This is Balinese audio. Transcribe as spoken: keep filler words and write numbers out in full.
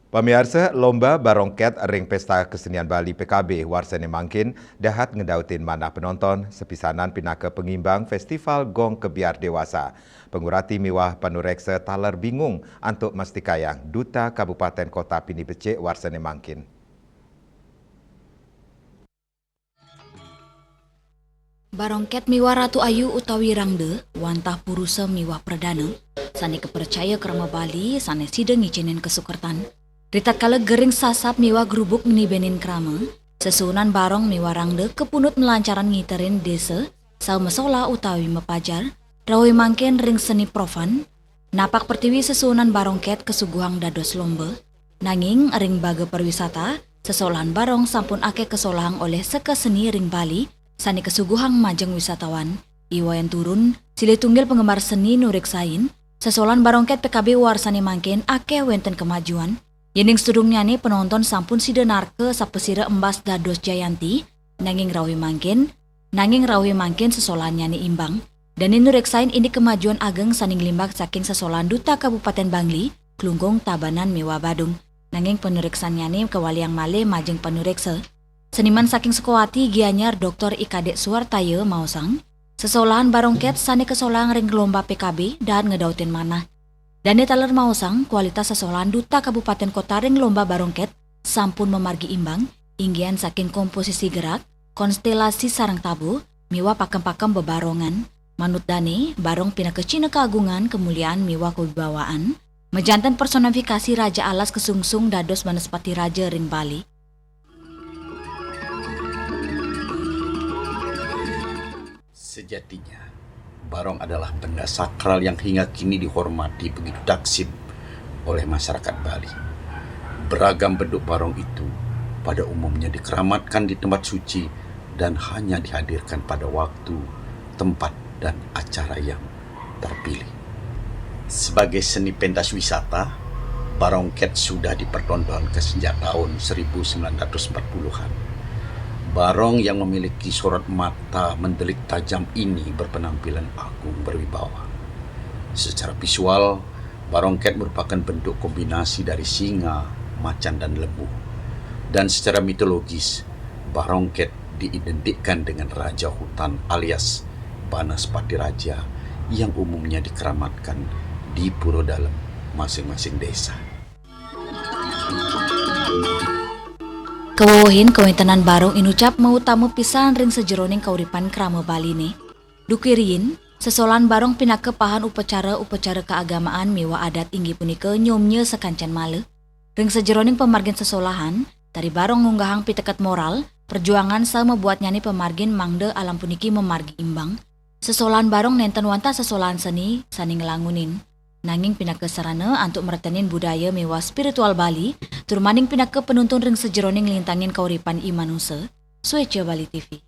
Pamiarsa, lomba barongket ring Pesta Kesenian Bali P K B warsane mangkin dahat ngedautin manah penonton, sepisanan pinaka pengimbang Festival Gong Kebyar Dewasa. Pengurati miwah panureksa taler bingung antuk mastikayang duta kabupaten kota pinih becik warsane mangkin. Barongket miwah Ratu Ayu utawi Rangda, wantah purusa miwah pradana, sane kapracaya krama Bali sane sida ngicinin kasukertan. Ritatkala gering sasap miwah grubug nibenin krama, sesuunan Barong miwah Rangda kapundut malancaran ngiterin desa, saha masolah utawi mapajar, rauh mangkin ring seni profan, napak pertiwi sesuunan barongket kasuguhang dados lomba, nanging ring baga pariwisata, sesolahan barong sampun akeh kasolahang olih seka seni ring Bali sane kasuguhang majeng wisatawan. I Wayan Turun, silih tunggil penggemar seni nureksain, sesolahan barongket P K B warsane mangkin akeh wenten kemajuan. Yening sadurungnyane penonton sampun sida narka sapasira embas dados jayanti, nanging rauh mangkin, nanging rauh mangkin sesolahannyane imbang. Dane nureksain indik kemajuan ageng sane nglimbak saking sesolahan duta Kabupaten Bangli, Klungkung, Tabanan miwah Badung. Nanging panureksannyane kawaliang malih majeng panureksa. Seniman saking Sukawati, Gianyar, Doktor I Kadek Suartaya maosang, sesolahan barongket sane kasolahang ring lomba P K B dahat ngedautin manah. Dane taler maosang, kualitas sesolahan duta kabupaten kota ring lomba barongket sampun mamargi imbang, inggihan saking komposisi gerak, konstelasi sareng tabuh, miwah pakem-pakem bebarongan. Manut dane, barong pinaka cihna kaagungan, kamulian miwah kawibawaan, majanten personifikasi raja alas kasungsung dados Banaspati Raja ring Bali. Sejatinya, barong adalah benda sakral yang hingga kini dihormati begitu takzim oleh masyarakat Bali. Beragam bentuk barong itu pada umumnya dikeramatkan di tempat suci dan hanya dihadirkan pada waktu, tempat, dan acara yang terpilih. Sebagai seni pentas wisata, barongket sudah dipertontonkan sejak tahun seribu sembilan ratus empat puluhan. Barong yang memiliki sorot mata mendelik tajam ini berpenampilan agung berwibawa. Secara visual, barongket merupakan bentuk kombinasi dari singa, macan, dan lembu. Dan secara mitologis, barongket diidentikkan dengan raja hutan alias Banaspati Raja yang umumnya dikeramatkan di pura dalem masing-masing desa. Kawewehin kawentenan barong inucap mautama pisan ring sajeroning kauripan krama Baline. Duke riin, sesolahan barong pinaka pahan upacara-upacara kaagamaan miwah adat inggih punika nyomnya sakancan mala. Ring sajeroning pamargin sesolahan, tari barong ngunggahang piteket moral, perjuangan saha mabuatnyane pamargin mangda alam puniki mamargi imbang. Sesolahan barong nenten wantah sesolahan seni sane nglangunin. Nanging pinaka sarana antuk mretenin budaya miwah spiritual Bali, tur maning pinaka panuntun ring sajeroning lintangin kauripan i manusa. Sueca Bali T V.